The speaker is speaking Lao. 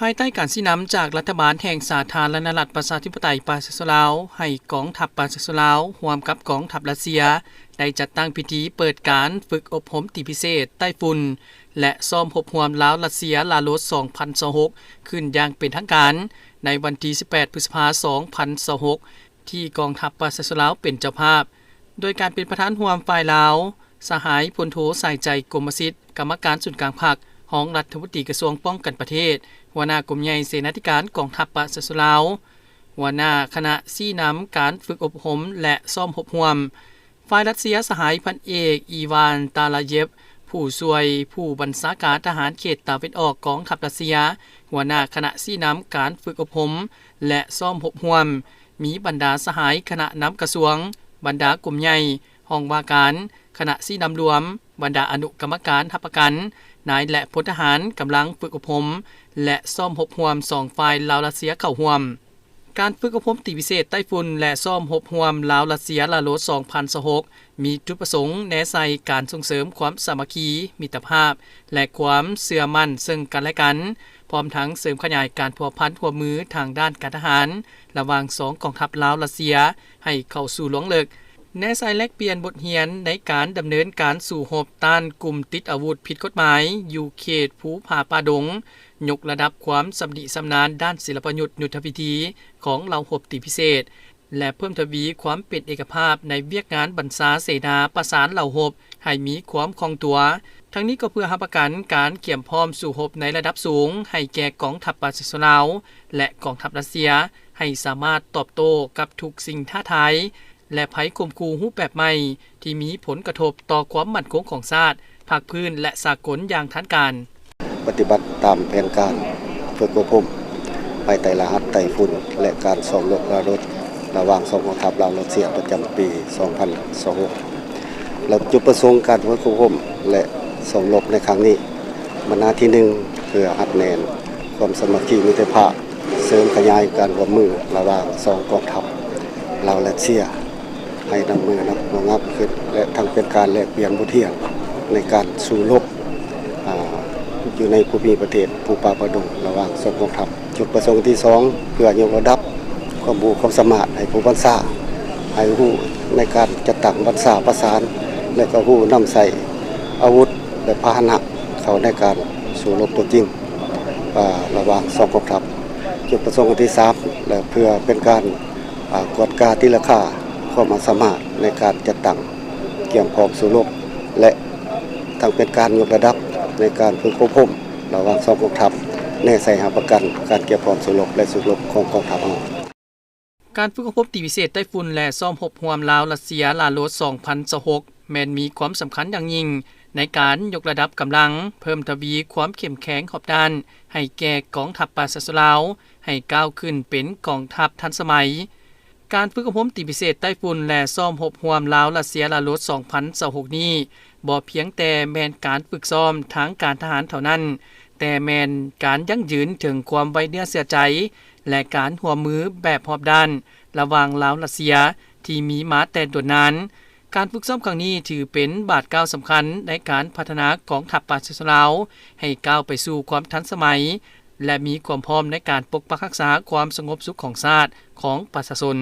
ພາຍໃຕ້ການຊີ້ນຳຈາກລັດຖະບານແຫ່ງສາທາລະນະລັດປະຊາທິປະໄຕປະຊາຊົນລາວ, ໃຫ້ກອງທັບປະຊາຊົນລາວຮ່ວມກັບກອງທັບຣັດເຊຍ ໄດ້ຈັດຕັ້ງພິທີເປີດການຝຶກອົບຮົມຕີພິເສດໃຕ້ຝຸ່ນ ແລະ ຊ້ອມຮົບຮ່ວມລາວ-ຣັດເຊຍ ລາໂລສ ສອງພັນຊາວຫົກ ຂຶ້ນຢ່າງເປັນທາງການ ໃນວັນທີສິບແປດ ພຶດສະພາ ສອງພັນຊາວຫົກ ທີ່ກອງທັບປະຊາຊົນລາວເປັນເຈົ້າພາບ, ໂດຍການເປັນປະທານຮ່ວມຝ່າຍລາວ, ສະຫາຍ ພົນໂທ ສາຍໃຈ ກົມມະສິດ, ກຳມະການສູນກາງພັກ, ຮອງລັດຖະມົນຕີກະຊວງປ້ອງກັນປະເທດ, ຫົວໜ້າກົມໃຫຍ່ເສນາທິການກອງທັບປະຊາຊົນລາວ, ຫົວໜ້າຄະນະຊີ້ນຳການຝຶກອົບຮົມ ແລະ ຊ້ອມຮົບຮ່ວມ. ຝ່າຍຣັດເຊຍ, ສະຫາຍ ພັນເອກ ອີວານ ຕາລາເຢບ, ຜູ້ຊ່ວຍຜູ້ບັນຊາການທະຫານເຂດຕາເວັນອອກກອງທັບຣັດເຊຍ, ຫົວໜ້າຄະນະຊີ້ນຳການຝຶກອົບຮົມ ແລະ ຊ້ອມຮົບຮ່ວມ, ມີບັນດາສະຫາຍຄະນະນຳກະຊວງ, ບັນດາກົມໃຫຍ່, ຫ້ອງວ່າການ, ຄະນະຊີ້ນຳລວມ, ບັນດາອະນຸກຳມະການຮັບປະກັນ, ນາຍ ແລະ ພົນທະຫານກຳລັງຝຶກອົບຮົມ ແລະ ຊ້ອມຮົບຮ່ວມສອງຝ່າຍລາວ-ຣັດເຊຍເຂົ້າຮ່ວມ. ການຝຶກອົບຮົມຕີພິເສດໃຕ້ຝຸ່ນ ແລະ ຊ້ອມຮົບຮ່ວມລາວ-ຣັດເຊຍ ລາໂລສ ສອງພັນຊາວຫົກ ມີຈຸດປະສົງແນໃສ່ການສົ່ງເສີມຄວາມສາມັກຄີ, ມິດຕະພາບ ແລະ ຄວາມເຊື່ອໝັ້ນເຊິ່ງກັນແລະກັນ, ພ້ອມທັງເສີມຂະຫຍາຍການພົວພັນຮ່ວມມືທາງດ້ານການທະຫານ ລະຫວ່າງສອງກອງທັບລາວ-ຣັດເຊຍ ໃຫ້ເຂົ້າສູ່ລວງເລິກ, ແນໃສ່ແລກປ່ຽນບົດຮຽນໃນການດຳເນີນການສູ້ຮົບຕ້ານກຸ່ມຕິດອາວຸດຜິດກົດໝາຍຢູ່ເຂດພູຜາປ່າດົງ, ຍົກລະດັບຄວາມຊຳນິຊຳນານດ້ານສິລະປະຍຸດຍຸດທະວິທີຂອງເຫຼົ່າຮົບຕີພິເສດ ແລະ ເພີ່ມທະວີຄວາມເປັນເອກະພາບໃນວຽກງານບັນຊາເສນາປະສານເຫຼົ່າຮົບໃຫ້ມີຄວາມຄ່ອງຕົວ. ທັງນີ້ກໍເພື່ອຮັບປະກັນການກຽມພ້ອມສູ້ຮົບໃນລະດັບສູງໃຫ້ແກ່ກອງທັບປະຊາຊົນລາວ ແລະ ກອງທັບຣັດເຊຍ ໃຫ້ສາມາດຕອບໂຕ້ກັບທຸກສິ່ງທ້າທາຍ ແລະ ໄພຂົ່ມຂູ່ຮູບແບບໃໝ່ທີ່ມີຜົນກະທົບຕໍ່ຄວາມໝັ້ນຄົງຂອງຊາດ, ພາກພື້ນ ແລະ ສາກົນຢ່າງທັນການ. ປະຕິບັດຕາມແຜນການຝຶກອົບຮົມພາຍໃຕ້ລະຫັດໄຕ້ຝຸ່ນ ແລະ ການຊ້ອມຮົບລາໂລສ ລະຫວ່າງສອງກອງທັບລາວ-ຣັດເຊຍ ປະຈຳປີສອງພັນຊາວຫົກ ແລະ ຈຸດປະສົງການຝຶກອົບຮົມ ແລະ ຊ້ອມຮົບໃນຄັ້ງນີ້ ບັນຫາທີໜຶ່ງ ເພື່ອຮັດແໜ້ນຄວາມສາມັກຄີມິດຕະພາບ, ເສີມຂະຫຍາຍການຮ່ວມມືລະຫວ່າງສອງກອງທັບລາວ-ຣັດເຊຍ ໃຫ້ນັບມື້ນັບງອງາມຂຶ້ນ ແລະ ທັງເປັນການແລກປ່ຽນບົດຮຽນໃນການສູ້ຮົບ ອາ ຢູ່ໃນພູມີປະເທດພູຜາປ່າດົງ ລະຫວ່າງສອງກອງທັບ. ຈຸດປະສົງທີສອງ ເພື່ອຍົກລະດັບຄວາມຮູ້ຄວາມສາມາດໃຫ້ຜູ້ບັນຊາ ໃຫ້ຮູ້ໃນການຈັດຕັ້ງບັນຊາປະສານ ແລະ ກໍຮູ້ນຳໃຊ້ອາວຸດ ແລະ ພາຫະນະເຂົ້າໃນການສູ້ຮົບຕົວຈິງ ອາ ລະຫວ່າງສອງກອງທັບ. ຈຸດປະສົງອັນທີສາມ ແລະ ເພື່ອເປັນການ ອາ ກວດກາຕີລາຄາຄວາມສາມາດໃນການຈັດຕັ້ງກຽມພ້ອມສູ້ຮົບ ແລະ ທັງເປັນການຍົກລະດັບໃນການຝຶກອົບຮົມລະຫວ່າງສອງກອງທັບ ແນໃສ່ຮັບປະກັນການກຽມພ້ອມສູ້ຮົບ ແລະ ສູ້ຮົບຂອງກອງທັບເຮົາ. ການຝຶກອົບຮົມຕີພິເສດໃຕ້ຝຸ່ນ ແລະ ຊ້ອມຮົບຮ່ວມລາວ-ຣັດເຊຍ ລາໂລສ ສອງພັນຊາວຫົກ ແມ່ນມີຄວາມສຳຄັນຢ່າງຍິ່ງໃນການຍົກລະດັບກຳລັງ, ເພີ່ມທະວີຄວາມເຂັ້ມແຂງຮອບດ້ານໃຫ້ແກ່ກອງທັບປະຊາຊົນລາວ ໃຫ້ກ້າວຂຶ້ນເປັນກອງທັບທັນສະໄໝ. ການຝຶກອົບຮົມຕີພິເສດໃຕ້ຝຸ່ນ ແລະ ຊ້ອມຮົບຮ່ວມລາວ-ຣັດເຊຍ ລາໂລສ ສອງພັນຊາວຫົກ ນີ້ ບໍ່ພຽງແຕ່ແມ່ນການຝຶກຊ້ອມທາງການທະຫານເທົ່ານັ້ນ, ແຕ່ແມ່ນການຢັ້ງຢືນເຖິງຄວາມໄວ້ເນື້ອເຊື່ອໃຈ ແລະ ການຮ່ວມມືແບບຮອບດ້ານລະຫວ່າງລາວ-ຣັດເຊຍທີ່ມີມາແຕ່ດົນນານ. ການຝຶກຊ້ອມຄັ້ງນີ້ຖືເປັນບາດກ້າວສຳຄັນໃນການພັດທະນາກອງທັບປະຊາຊົນລາວໃຫ້ກ້າວໄປສູ່ຄວາມທັນສະໄໝ ແລະ ມີຄວາມພ້ອມໃນການປົກປັກຮັກສາຄວາມສະຫງົບສຸກຂອງຊາດ, ຂອງປະຊາຊົນ.